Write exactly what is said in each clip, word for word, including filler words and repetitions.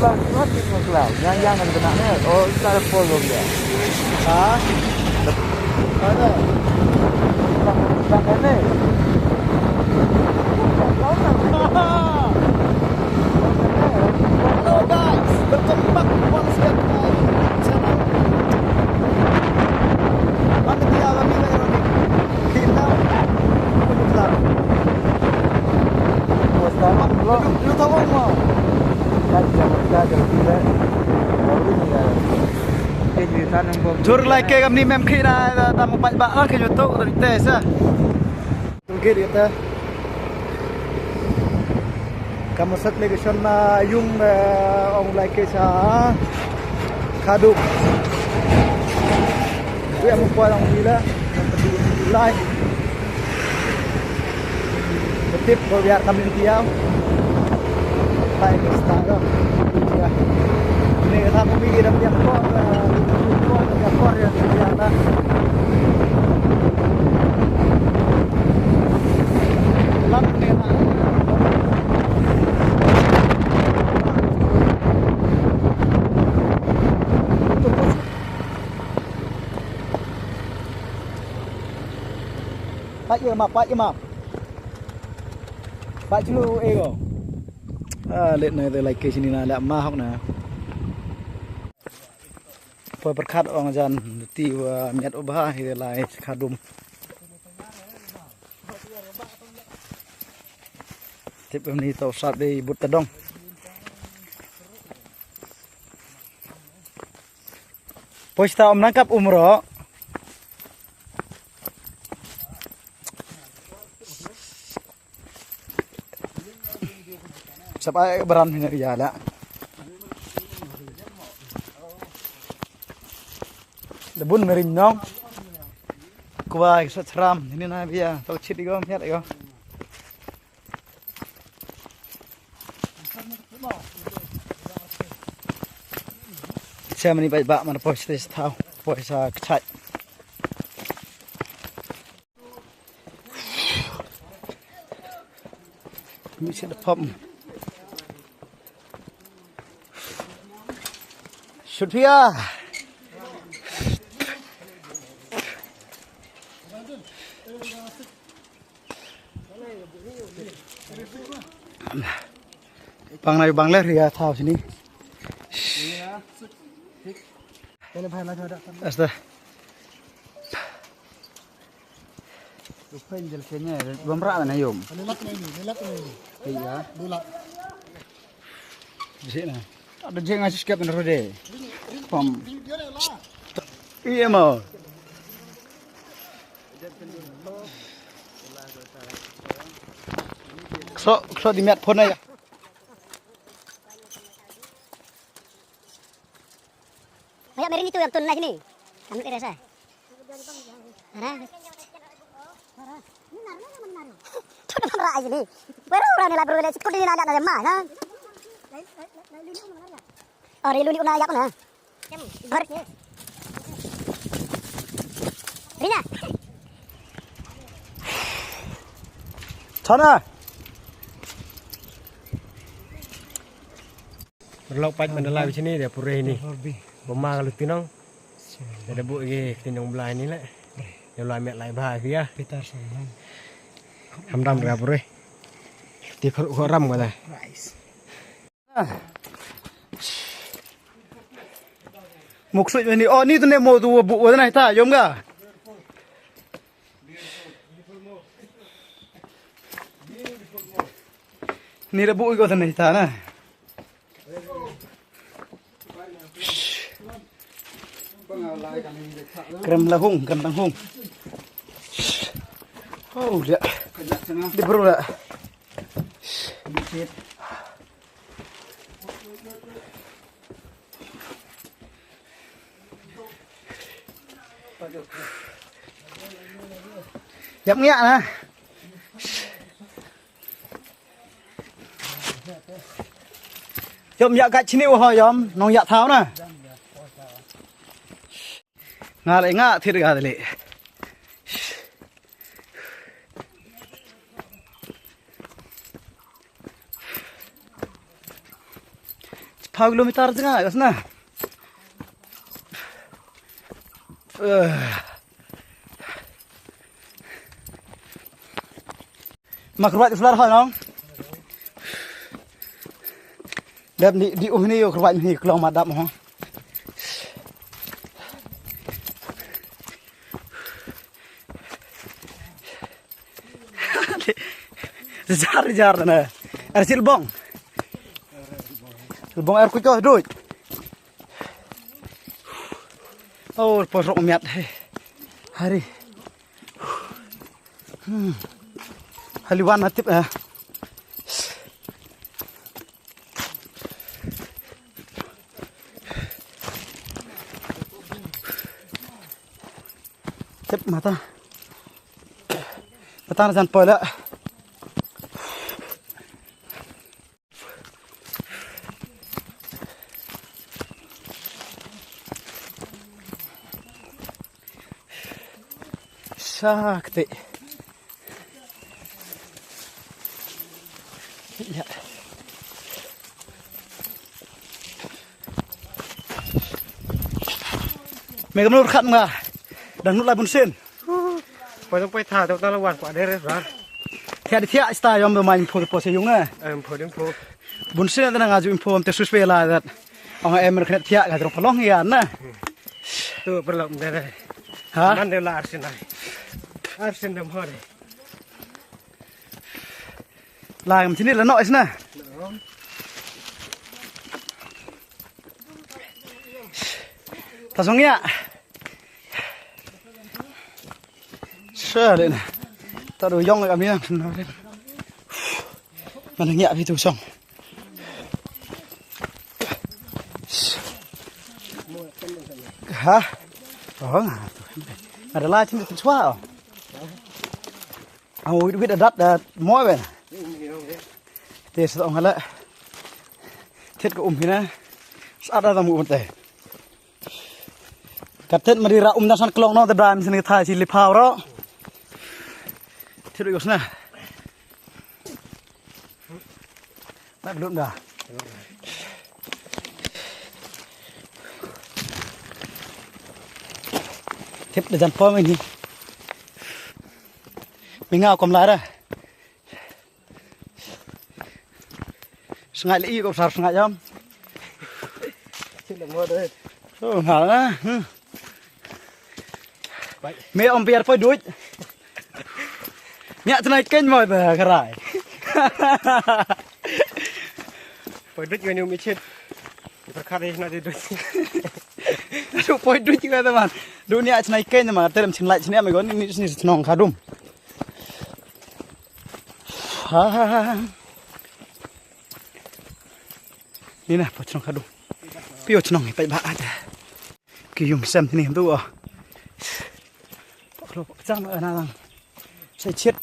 Bang, what is my cloud? Yang, yang ada kena ni. Oh, tak ada follow dia. Ha? Ada. Bang, bang, ini. Hello guys, welcome back once again to my channel. Ano dia kami meron ni? Kita. Ano kita? Basta, bro. Ano, ano tawag mo? Jur lai ke kam ni mem khina ta mo pa ba ka YouTube te sa. Tungkit ita. Ka mosat le ka shon na yung, eh, ong lai ke sa Khadum. Wi amu ko ong bila. Lai. Betip ko biar kami tiaw. Lai ke sta ko. Ya. Ini kata ko bigi dah biar ko, eh, ko dah biar ko ya biar lah. Pat ye ma, pat ye ma. Pat chulu ego. Ah, let na de like sini na la ma hok na. Poi pyrkhat ong jan ti wa miat u bha hi lai Khadum. Tip em ni tau sap dei but tadong. Poi sta om nangkap umro. Sap ai baran hina ya la. Lebun merim nong. Kuai sat seram ini na bia tau chit igo miat igo. Sa mani bai ba man poi stes tau poi sa kchai. Mi sha da pom. Shut here. Pang nai bang ler ya thau sini. Asta. Lupa yang jelas kayaknya, belum rak na yom. Lelak na ini, lelak na ini. Iya. Dulak. Di sini. Ada je ngasih skep na rode. Pam. Iya mau. Kso, kso di miat phone ya. Maya merin itu yang tun na sini. Ambil rasa. Ara. Tuh, nampak aja nih. Baru orang ni lah, bro, lihat sikut ini, anak, anak, mah, kan? Oh, relu ni, una, yak, na. Bar. Rina. Sana. Berlok pat mandala bisi ni dia purih ni. Bema kalau tinong. Dia debuk lagi tinong belah ni lah. Dia lah ambil lai bah dia. Peter Salman. Hamdam dia purih. Dia keruk ram kata. Rice. Muksud ni, oh, ni tu ne mo tu bu wa na ta yom ga. Ni da bu ko ta ne ta na. Krem la hung, krem tang hung. Oh, ya. Di bro la. Yap ngiak na. Yom yak kat sini wah yom nong yak thaw na. Nga le nga thir ga le. Phaw kilometer jngai ka sna. Eh. Ma kyrwat u slar ha nong. Dep ni di uh ni u kyrwat ni klong ma dap mo. Jar jar na. Ar silbong. Silbong ar kucho duit. Oh, por rok miat he. Hari. Hmm. Haliwan natip eh. Tip mata. Mata na jan pola. Sakti. Ya. Me kam nur khat nga. Dang nut la bun sin. Poi tang poi tha, tang tang la wan kwah dere ra. Thiah di thiah sta yom be main pho pho se yung eh. Em pho ding pho. Bun sin tang nga ju info te sus pe la dat. Ong em mer knet thiah ka jrong palong ya na. Tu perlu mdere. Ha? Man de la arsin ai. Arsin dem hore. La ngam chini la no isna. Ta song ya. Sure le na. Ta do yong ka mi na. Mana ngia pi tu song. Ha? Oh, nga tu. Ada la chin tu chwa. Ang wit wit adat dat mo ben. Te sa ong hala. Tet ko um hina. Sa da mu um te. Ka tet mari ra um da san klong no da dan sini thai si li phaw ro. Tet ko sna. Tak dum da. Tet da jan pom ini. Minga kom lara. Sngai le i ko sar sngai jam. Sila mo de. Oh, nga na. Hmm. Bai. Me om piar poi duit. Nya tnai ken mo ba karai. Poi duit ngani umi chit. Perkhat eh na duit. Aduh poi duit ka teman. Dunia tnai ken ma terem chin lai chin ya me gon ni ni chnong khadum. Ha, ha, ha, ha. Ni na, poi chnong khadum. Pio chnong ni, poi ba ada. Ki yung sem ni tu, oh. Pok lo, pok cang, na lang. Sai chet.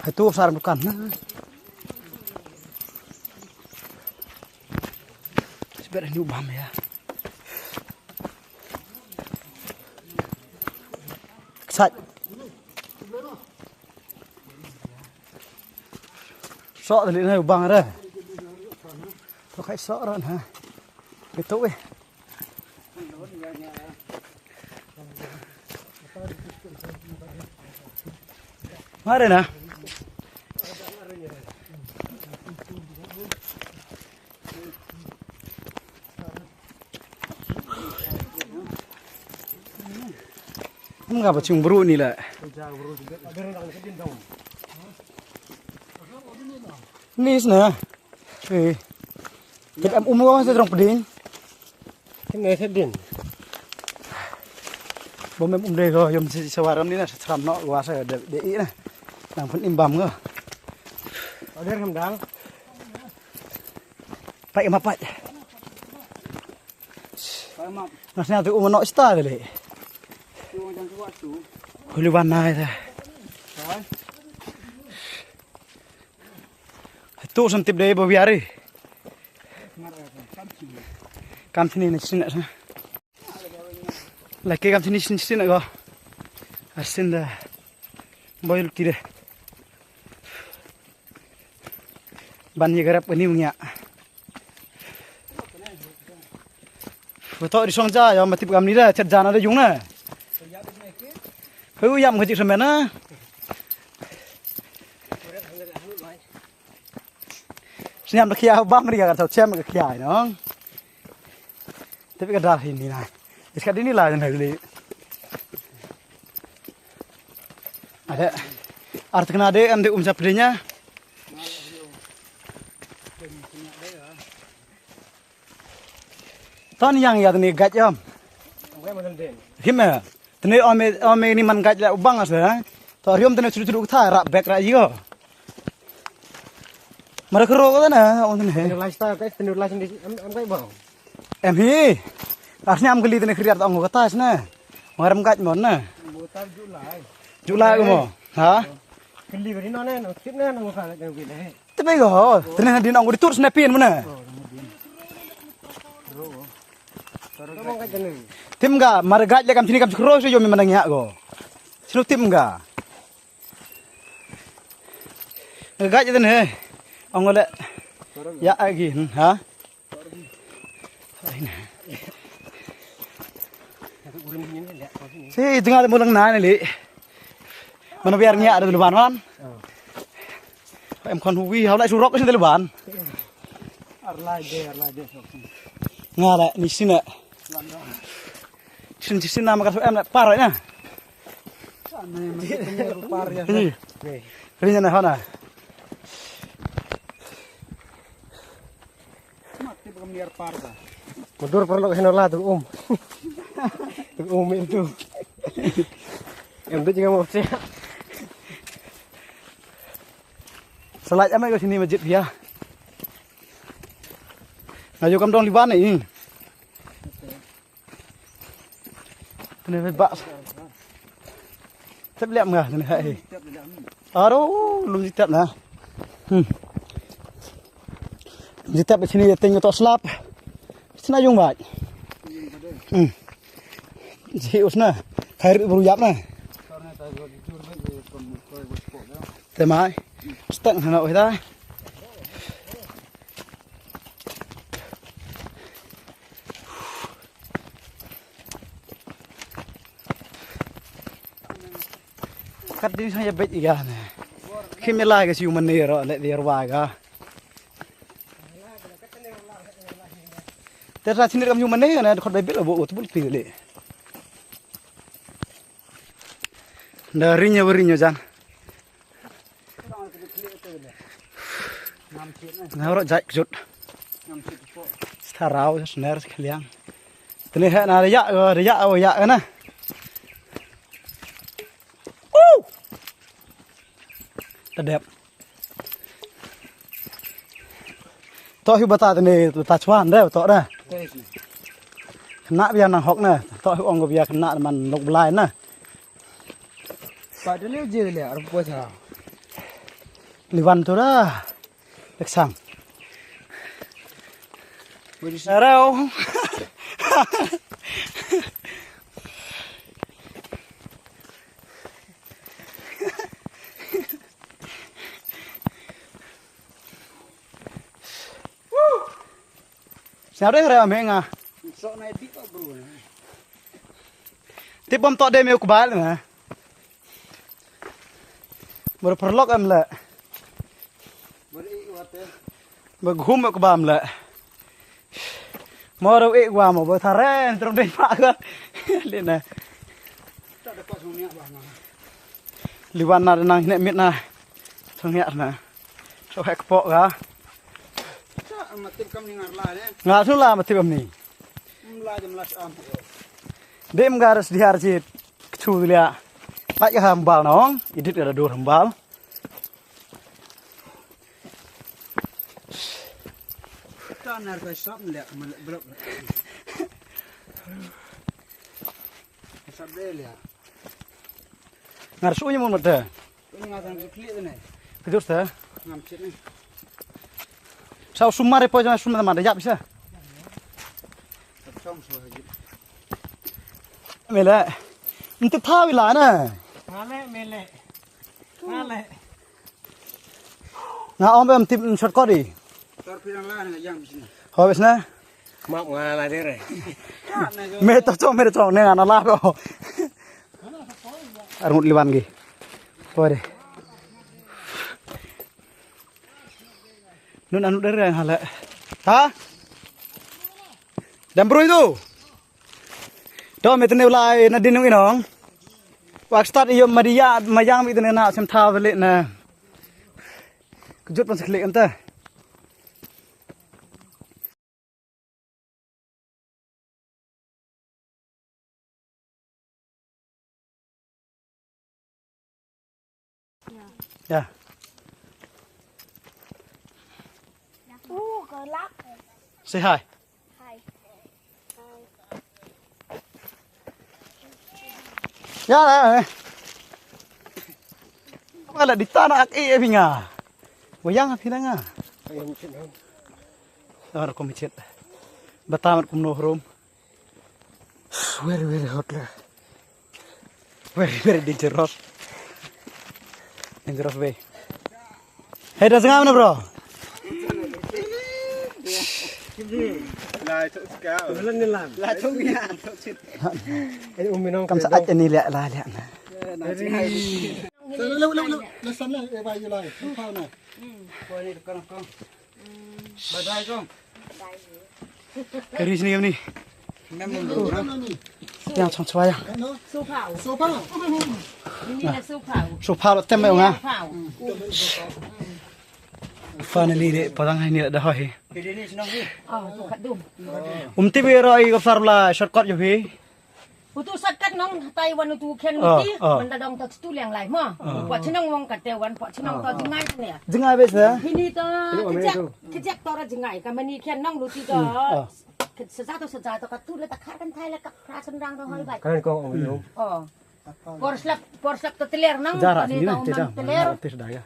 Hai tu sar dukan na. Sibet ni ubam ya. Ksat. Sok tali na ubang re. Tu khai sok ran ha. Itu eh. Mare na. Nga ba chung bru ni la. Ni sna. Eh. Kit em um ko sa trong pdin. Kine sa din. Bom em um de ko yom si sawaram ni na sa tram no wa sa de de i na. Nang pun im bam ko. Order ham dang. Pai ma pai. Pai ma. Nas na tu um no sta de le. Tu jang tu wa tu. Hulu ban nai ta. Pai. Tu san tip dei ba biari. Kam sini ni sini sa. Lagi kam sini sini sini ko. Asin da. Boil tire. Ban ye garap ni ngia. Betok di song ja ya mati pegam ni da chat jana da jung na. Hu yam ngajik semen na. Sniam da khia bam ri ka tau chem ka khia no. Tapi ka dal hin ni na. Iska di ni la na li. Ada. Artikna de am de um sapdenya. Ton yang ya tani gaj yam. Him eh. Tani ome ome ni man gaj la ubang as eh. To riom tani chudu chudu kata ra bek ra yo. Mara kero kata na on tani. Tani lifestyle kai tani lifestyle am am kai bang. Em hi. Asnya am geli tani kriat ong kata sna. Maram gaj mon na. Butar julai. Julai mo. Ha? Keli beri nona no. Kitna no ka gaj gele. Tebe go, tene na din ong di tur sna pin mena. Tim ga, mar gaj le kam sini kam sikro se yo mi manang ya go. Sino tim ga. Gaj tene, ong le. Ya agi, hmm, ha? Si, tengah mo lang na ni li. Mana biar ngiak ada leban man. Em kon huwi hau lai surok sini leban. Arlai de, arlai de. Nga la ni sini. Sin sin nama ka em la par na. Sana yang masih punya rupa ya. Ri na hana. Mati bukan biar par ka. Mudur perlu hino la tu um. Tu um itu. Em tu jangan mau siap. Selaj amai ko sini masjid ya. Ngayo kam dong liban ni. Tene ba. Tep liam nga tene hai. Aro lum ji tep na. Hmm. Ji tep sini ya teng to slap. Sina yung ba. Hmm. Ji usna. Khair bru yap na. Te mai. Stak na na oi da. Kat ding sang ya bet iga ne. Kim ya lai ga siu man ne ro le dir wa ga. Te sa sinir kam siu man ne ne khot bai bil bo ut bul ti le. Da rinya rinya jan. Nga ro jai kjut. Starau sner khliang. Tene ha na ya ya ya na. Uh! Tadep. To hi bata tene ta chuan de to de. Kena bia nang hok na. To hi ong bia kena man lok blai na. Ba de le je le ar po cha. Liwan tu da. Leksang. Arau. Siap deh rem henga. Sok na di pa bro na. Tip bom tok deh meu kebal na. Baru perlok em le. Baru i wate. Baru hum meu kebam le. Mo ro e gwa mo bo tharen trong dei pa ga. Le na. Liwan na nang ne mit na. Thong ya na. So hek po ga. Nga su la ma tip am ni. Dem ga ras di har jit. Chu lia. Pat ga hambal nong. Idit ga dur hambal. Tanar ka sap lek malek blok. Sap de lek. Ngar su nyamon mata. Ini ngatang klik ne. Kedur ta. Ngam cit ne. Sa sumar e poi jama sumar ma da yap sa. Mele. Nti thawi la na. Mele, mele. Mele. Nga om em tip shortcut di. Tor pirang la na yang bisna. Ho bisna. Map nga la dere. Me to chong me to chong ne nga na la ko. Arngut liwan gi. Poi de. Nun anu der yang hala. Ha? Dam brui tu. Dom itu ne ulai na dinung inong. Wak start iyo madia mayang itu ne na sem tha balik na. Kejut pun seklik ente. Ya. Uh, gelap. Say hi. Hi. Hi. Ya lah. Wala di tanah ak eh pinga. Wayang pinanga. Ar kum chet. Batamat kum no room. Very, very hot lah. Very, very dangerous. Dangerous way. Hey, dah sengam na bro. Lai tok sekau. Lai tok ni. Lai tok ni. Eh, umi nong. Kam saat ini lihat lah lihat na. Leu leu leu leu. Lesan lah eh bayu lai. Kau na. Kau ni kau kau. Bye bye kong. Kari sini kami ni. Yang chong chwa yang. Supau. Supau. Ini na supau. Supau tem mai nga. Supau. Finally de padang ini dah hai. Oh, tu kat dum. Um tibi roi ko sarla shortcut jo hi. Utu satkat nong Taiwan utu khen uti, manda dong ta tu liang lai mo. Pok chinong wong ka Taiwan, pok chinong to jingai ne. Jingai bes ya. Hini to kejak, kejak to ra jingai ka mani khen nong luti to. Seja to seja to ka tu le ta khar kan thai le ka khra senrang to hoi bai. Kan ko ong lu. Oh. Por slap, por slap to teler nong, ni to man teler.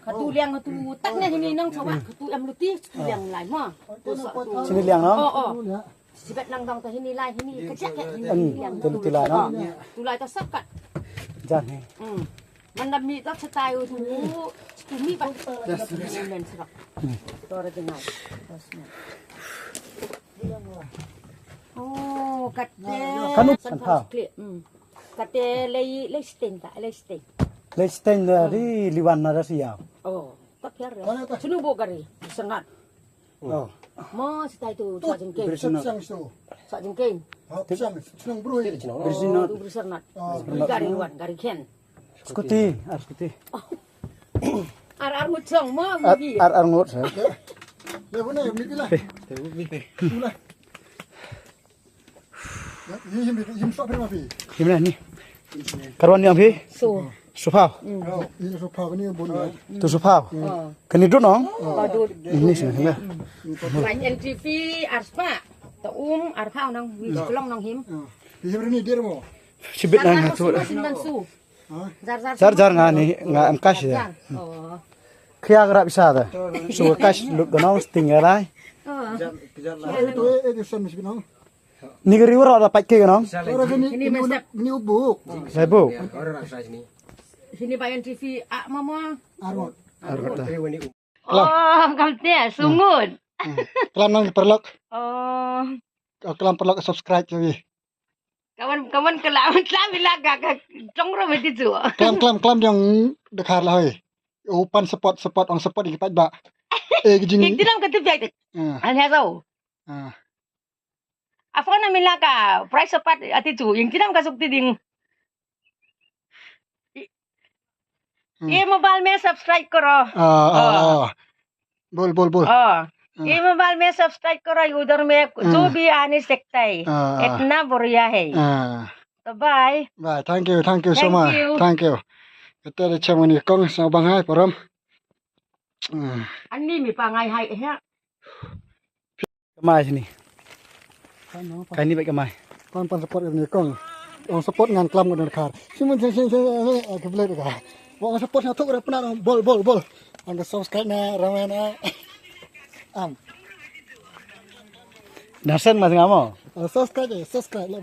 Ka tu liang tu tak ne hini nong chawa ka tu em luti tu liang lai mo. Sini liang nong. Oh oh. Sibet nang dong ta hini lai hini kejek ya hini. Em, hini yang tu tu tu lai no. Tu lai ta sakat. Jan he. Hmm. Mandam mi ta setai u tu. Tu mi ba. Nen serak. Tora dengar. Oh, kate. Kanu kan tha. Hmm. Kate lei lei stain ta, lei stain. Lei stain dari liwan na dari ya. Oh, tak ya. Sunu bo gari sangat. Oh. Mo sitai tu sa jengking. Sa jengking. Ha, pisang, senang bro. Bersih tu bersih nat. Gari wan, gari khen. Scooty, ar scooty. Ar ar muchong mo. Ar ar ngot sa. Ya bona ya mipila. Pula. Him na ni. Karwan ni ang phi? So. Supau. Ini supau ni bun. Tu supau. Kani dun ong? Ni sini. Wan N T P arspa. Ta um arpau nang wi kelong nang him. Him ni dir mo. Sibit nang tu. Jar jar nga ni nga em cash ya. Khia grab isa da. So cash lut gonong sting ya lai. Tu eh eh san sibit nang. Ni ka riwar da pat ke nong. Ni ni ni ubuk. Sai buk. Sini bayan T V a mama. Arot. Arot. Oh, kam te sungut. Klam nang paralok. Oh. Klam paralok subscribe jawi. Kawan kawan kelam kelam ila ka ka tong ro meti ju. Klam klam klam jong dekar lah hoi. Upan support support ong support ki pat ba. Eh jing. Jing tinam ka tu biak. Anya sau. Afwan na mila ka price sepat ati tu ing kidam ka suk tiding. Ye mobile me subscribe karo. Ah, ah, ah. Bol bol bol. Oh. Ye mobile me subscribe karo ye udhar me jo bhi aane sakta hai. Itna badhiya hai. Bye bye. Bye. Thank you, thank you so much. Thank you. Kata da chama ni kong sa bang hai param. Ani mi pa ngai hai he. Kamai sini. Kai ni bad kamai. Pan pan support ni kong. Ong support ngan klam ngan khar. Simun sing sing sing ke blet ka. Ong support na thuk ra pna bol bol bol. Ang subscribe na ramen na. Am. Nasen mas ngamo. Oh, subscribe, eh, subscribe lah.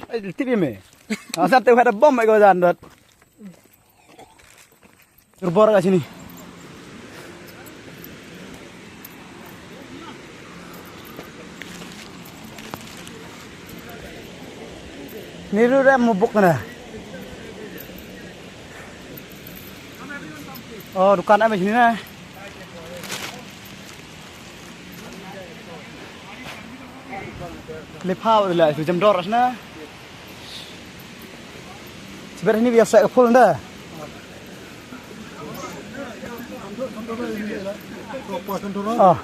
Eh, tip ya me. Asal tu ada bom mai ko jan dot. Terbor kat sini. Ni tu dah mubuk na. Oh, dukan apa sini na? Lepha wala su jam dor asna. Sebenarnya ini biasa ke full dah. Ah.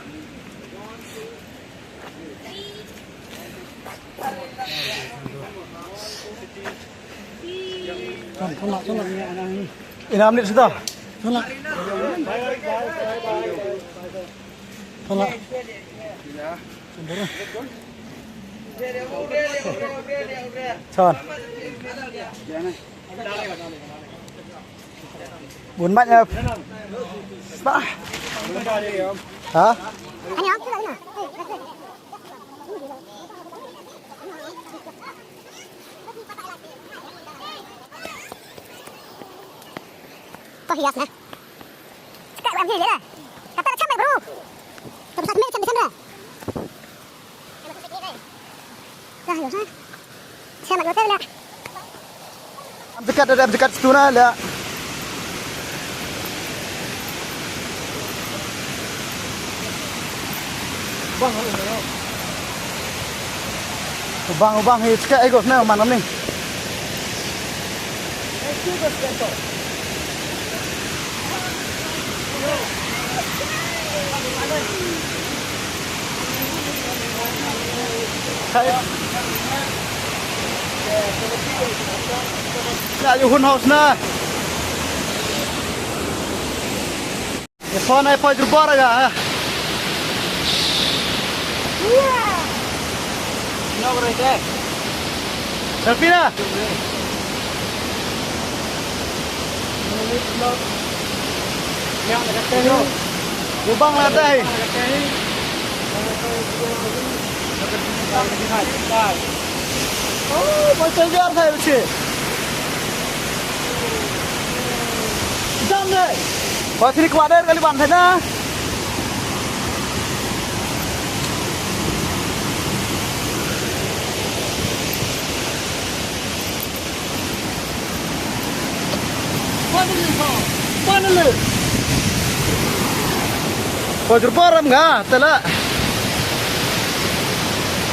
Ina minit sudah. Tolak. Son. Bun mat nya. Sah. Ha? Kau hias nah. Cakap orang hias je lah. Kata dah capai bro. Tapi satu minit capai sana. Dah hias nah. Siapa nak hotel lah? Am dekat ada, am dekat situ nah lah. Ubang, ubang, hi cakap ego sna man ni. Ya, yu hun haus na. Ye phone ai phone jubor aja, ha. Selfie na. Lubang la dai. Oh, poi tenggar thai uche. Jam dai. Poi sini kuat dai kali ban thai na. Pajur param nga tela.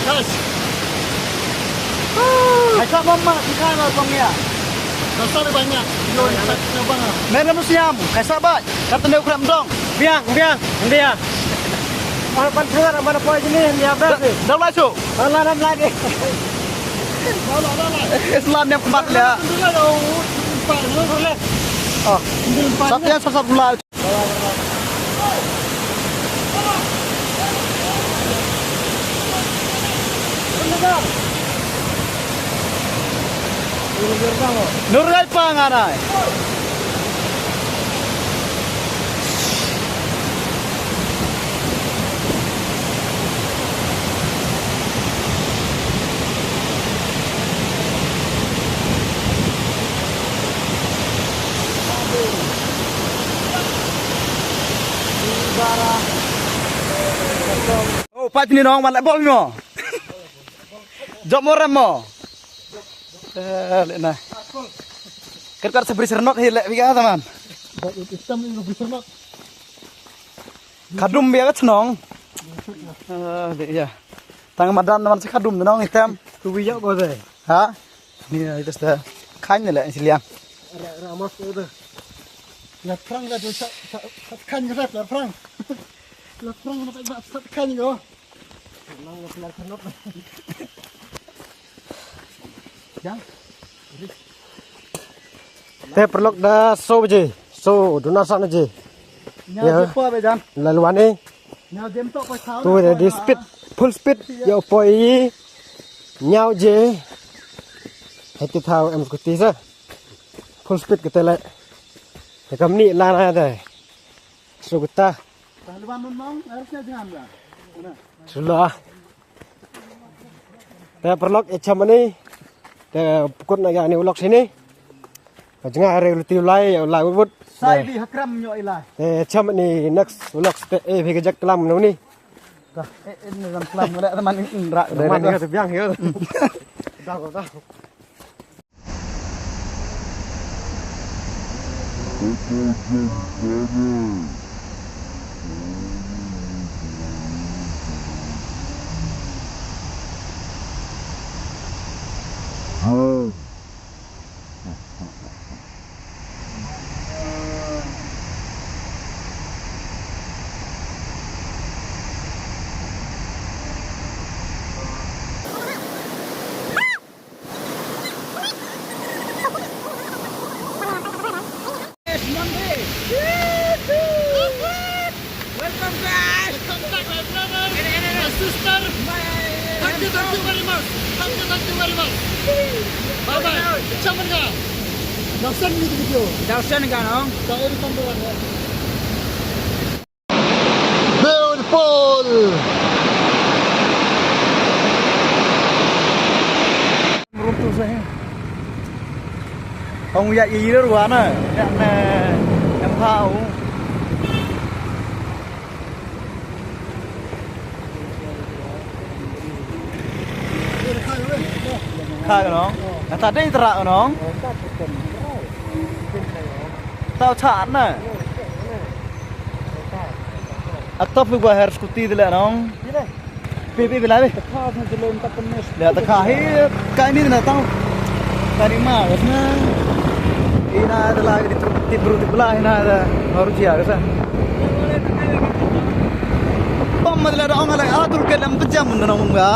Guys. Kaisa mama, kaisa na bang ya. Kaisa na bang ya. Yo, kaisa na bang ya. Mena musiam, kaisa ba. Kata ne ukram dong. Biang, biang, biang. Mana pan tengah, mana poi sini, biang, biang. Dah, dah lah, Cuk. Dah lah, dah lah. Islam yang kemat ya. Oh. Sap ya, sap, sap lah. Nur gai pa nga nai. Oh, pat ni nong man le bol mo. Jop mo ram mo. Eh, le na. Kat kat sebri sernot hi le biga teman. Kadum biga kat senong. Eh, le ya. Tang madan teman se kadum nong item. Tu biga ko de. Ha? Ni itu sudah kan le silian. Ra ra mas ko de. La prang la de sa sa kan la prang. La prang na sa kan ko. Te paralok da so baje, so duna sa na je. Nya je pa be jan. Lalu ane. Nya jem to pa sa. Tu de di speed, full speed. Yo poi. Nya je. Heti thau em scooty sa. Full speed kete le. Kam ni la na de. So kata. Pahluan nun mong, harusnya jangan lah. Sula. Te paralok, ïa cham ani. Te pynkut noh ïa ani u lok shini. Ka jngai re u lati u lai, u lai wut wut. Sai bi hakram nyo ilai. Te cham ani next u lok te, eh, phi ka jak klam no ni. Ka, eh, eh, ni lam klam, ngi dak teman ni, ngi rak, Dak teman rak, ni. Dak biang, ya. Dah, dah. Welcome back. Welcome back, my brother, my sister. Thank you, thank you very much. Thank you, thank you very much. Bye bye. Chaman ka. Daw send ni video. Daw send ka, no? Daw eri kan daw, no? Beautiful. Rum tu sah. Ong ya i ler wa na. Ya na. Em pha u. Kha ka nong. Kata dei tra ka nong. Tau chat na. Ak top ba her scooty de la nong. Pi pi bila bi. Le ta kha hi kai ni na tau. Kai ni ma na. Ina da la di tru ti bru ti bula ina da. Haru jia ka sa. Pam ma de la da ong la atur ke lam pejam na nong ga.